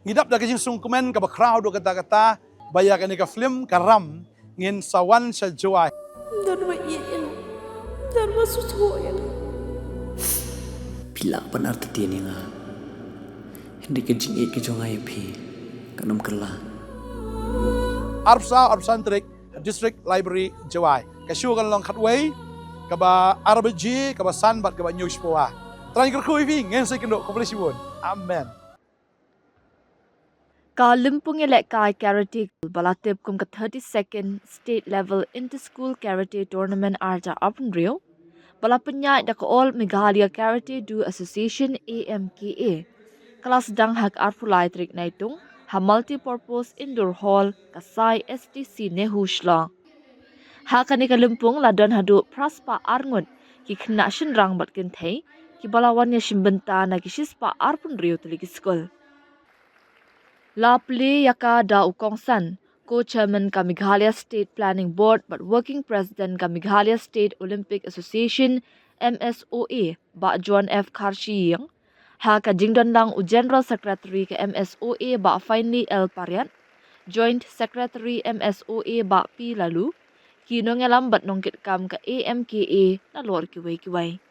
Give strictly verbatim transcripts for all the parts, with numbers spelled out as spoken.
Ngi dap da ka jingsngewkmen kaba khraw haduh katta katta ba ïa kane ka film Ka Ram ngin sa wan sha Jowai. Don ba ïeit ïa nga. Don ba sngewthuh ïa nga. Phi lah ban artatien ïa nga. Hynrei ka jingïeit ka jong nga ïa phi kan ym kylla. Arphew saw arphew san tarik, District Library, Jowai. Ka show kan long khatwei, kaba ar baje, kaba san bad kaba hynñiew shiphew. Trai kyrkhu ïa phi, ngin sa ïakynduh, khublei shibun. Amen. Ka lympung ïalehkai karate ba la tip kum ka thirty-second State Level Inter-School Karate Tournament arhajar arphew hynriew ba la pynïaid da ka All Meghalaya Karate Do Association, A M K A, ka la sdang ha ka arphew lai tarik Naitung ha Multipurpose Indoor Hall, Kasai S T C NEHU, Shillong. Ha kane ka lympung la don haduh phra spah ar ngut ki khynnah shynrang bad kynthei kiba la wan ïashim bynta na ki shi spah arphew hynriew tylli ki skul. La plie ïa ka da u Kong San, Co-Chairman ka Meghalaya State Planning Board bad Working President ka Meghalaya State Olympic Association, M S O A, Bah John F Kharshiing, ha ka jingdon lang u General Secretary ka M S O A, Bah Finely L Pariat, Joint Secretary M S O A, Bah P Lalu, ki nongïalam bad nongkitkam ka A M K A nalor kiwei kiwei.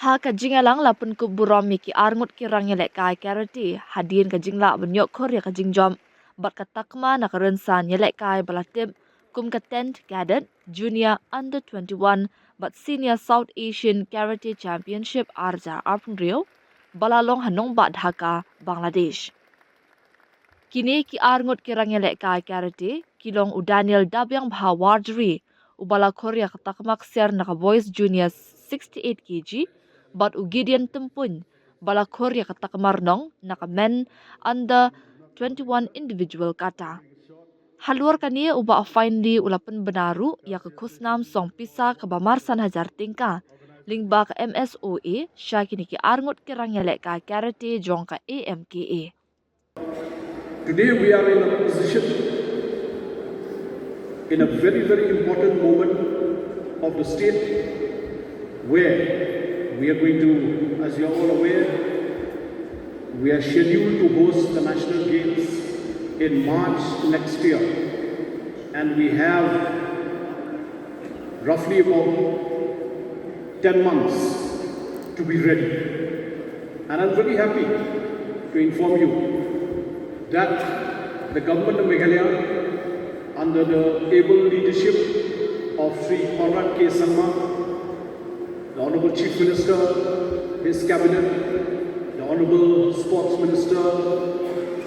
Ha ka jingïalang la pynkup burom ïa ki ar ngut ki rangïalehkai karate hadien ka jinglah ban ïoh khur ïa ka jingjop bad ka takma na ka rynsan ïalehkai ba la tip kum ka tenth Cadet, Junior Under twenty-one bad Senior South Asian Karate Championship arhajar arphew hynriew ba la long ha nongbah Dhaka, Bangladesh. Kine ki ar ngut ki rangïalehkai karate ki long u Daniel Dabiang Bha Warjri, uba la khur ïa ka takma ksiar na ka Boys Junior sixty-eight K G, bad u Gideon Tympuiñ, ba la khur ïa ka takma rnong na ka Men Under twenty-one Individual Kata. Halor kane, u Bah Finely u la pynbna ruh ïa ka khusnam song pisa kaba mar san hajar tyngka lyngba ka M S O A sha kine ki ar ngut ki rangïalehkai karate jong ka A M K A. Today we are in a position, in a very, very important moment of the state, where we are going to, as you are all aware, we are scheduled to host the National Games in March next year, and we have roughly about ten months to be ready. And I'm very happy to inform you that the government of Meghalaya, under the able leadership of Shri Conrad K Sangma, the Honorable Chief Minister, his cabinet, the Honorable Sports Minister,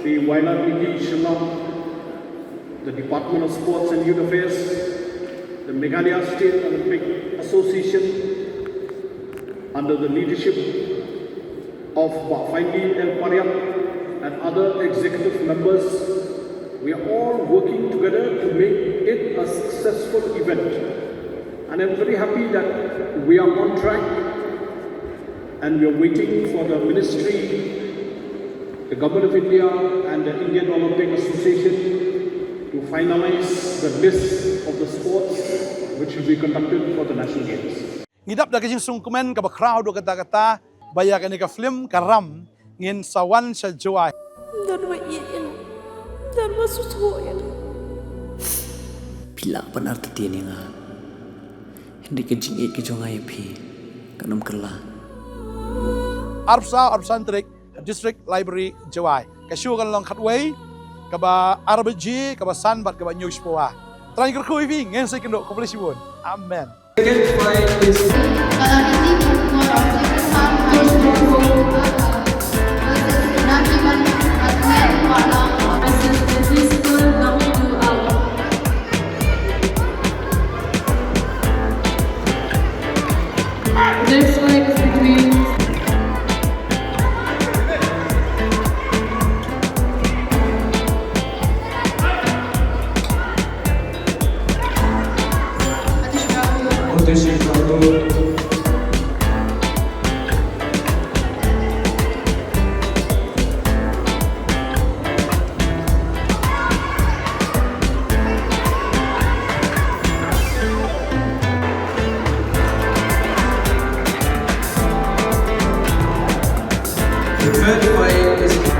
Shri Wailadmiki Shylla, the Department of Sports and Youth Affairs, the Meghalaya State Olympic Association, under the leadership of Bah Finely L Pariat and other executive members, we are all working together to make it a successful event. And I'm very happy that we are on track and we are waiting for the ministry, the Government of India and the Indian Olympic Association to finalize the list of the sports which will be conducted for the National Games. Ngi dap da ka jingsngewkmen kaba khraw haduh katta katta ba ïa kane ka film Ka Ram ngin sa wan sha Jowai. Don ba ïeit ïa nga. Don ba sngewthuh ïa nga. Phi lah ban artatien ïa nga. Hynrei ka jingïeit ka jong nga ïa phi kan ym kylla. Arphew saw arphew san tarik, District Library, Jowai. Ka show kan long khatwei, kaba ar baje, kaba san bad kaba hynñiew shiphew. Trai kyrkhu ïa phi, ngin sa ïakynduh, khublei shibun. Amen. Second fight is Next fight is between The third fight is